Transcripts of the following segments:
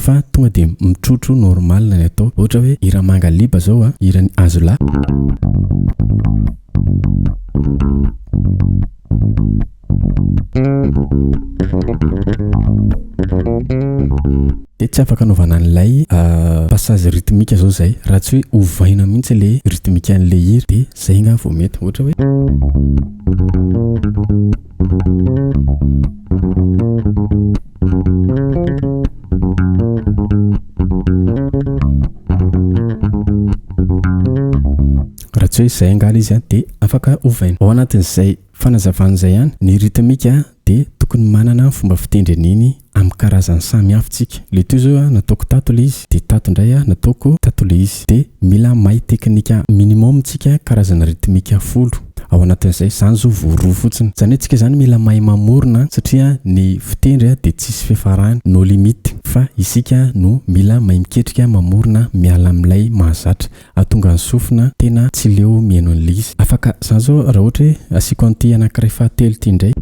fa tonga dia mitrotro normal ny atao. Ohatra hoe hira manga liba zao a, hiran'i Azula. Dia tsy afaka anaovana an'ilay passage rythmique zao zay raha tsy hoe ovaina mihitsy le rythmique an'le hira dia zay nga vao mety. Ohatra hoe. Raha tsy hoe izay angaha ilay izy an, dia afaka ovaina. Ao anatin'izay fanazavana izay ihany, ny rythmique dia tokony manana fomba fitendry an'iny amin'ny karazany samy hafa tsika. Ilay teo izao an, nataoko tato ilay izy, dia tato indray an, nataoko tato ilay izy. Dia mila mahay teknika minimum tsika karazana rythmique folo ao anatin'izay, izany izao vao roa fotsiny. Izany hoe tsika izany mila mahay mamorona satria ny fitendry dia tsisy fiafarany, no limite, fa isika no mila mahay miketrika mamorona miala amin'ilay mahazatra. Hahatonga ny sofina tena tsy leo mihaino an'ilay izy. Afaka, za zao raha ohatra hoe asiako an'ity anankiray fahatelo ity indray.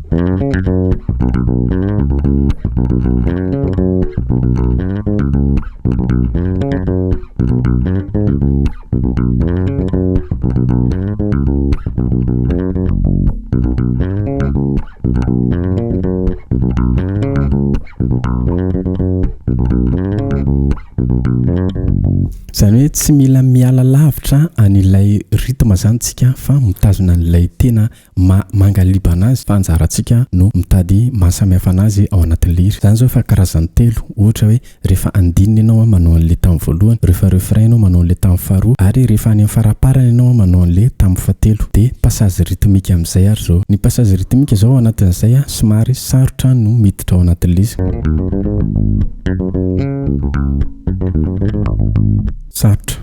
Izany hoe tsy mila miala lavitra an'ilay rythme zany tsika fa mitazona an'ilay tena maha mangaliba anazy fa anjarantsika no mitady maha samihafa anazy ao anatin'ilay hira. Izany zao efa karazany telo, ohatra hoe rehefa andininy ianao manao an'ilay tamin'ny voalohany, rehefa refrain ianao manao an'ilay tamin'ny faharoa ary rehefa any amin'ny faraparany ianao manao an'ilay tamin'ny fahatelo. Dia passage rythmique amin'izay ary izao. Ny passage rythmique izao ao anatin'izay somary sarotra no miditra ao anatin'ilay izy. Sarotra.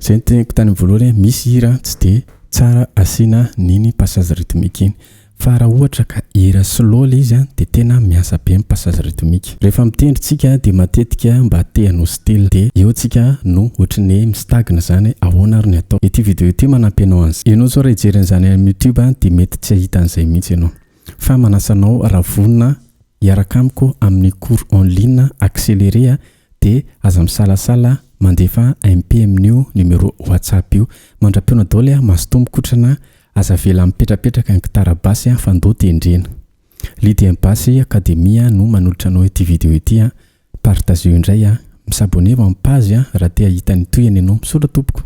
Zay no teneniko tany amin'ny voalohany hoe misy hira tsy dia tsara asiana an'iny passage rythmique iny. Fa raha ohatra ka hira slow ilay izy dia tena miasa be ny passage rythmique. Rehefa mitendry tsika dia matetika mba te hanao style dia eo tsika no ohatry ny hoe mi-stagne zany hoe ahoana ary ny atao. Ity video ity manampy anao an'izay. Ianao zao raha hijery an'izany any amin'ny youtube dia mety tsy hahita an'izay mihitsy ianao. Fa manasa anao raha vonona hiaraka amiko amin'ny cours en ligne accéléré dia aza misalasala mandefa MP amin'io numéro whatsapp io. Mandra-pihaona daholo mazotoa mikotrana Aza avela mipetrapetraka ny gitara basy fa ndao tendrena. Lydia Basy Academia no manolotra anao ity video ity a! Partageo indray a! Mi-s'abonner amin'ny page raha te hahita ny tohiny ianao. Misaotra tompoko.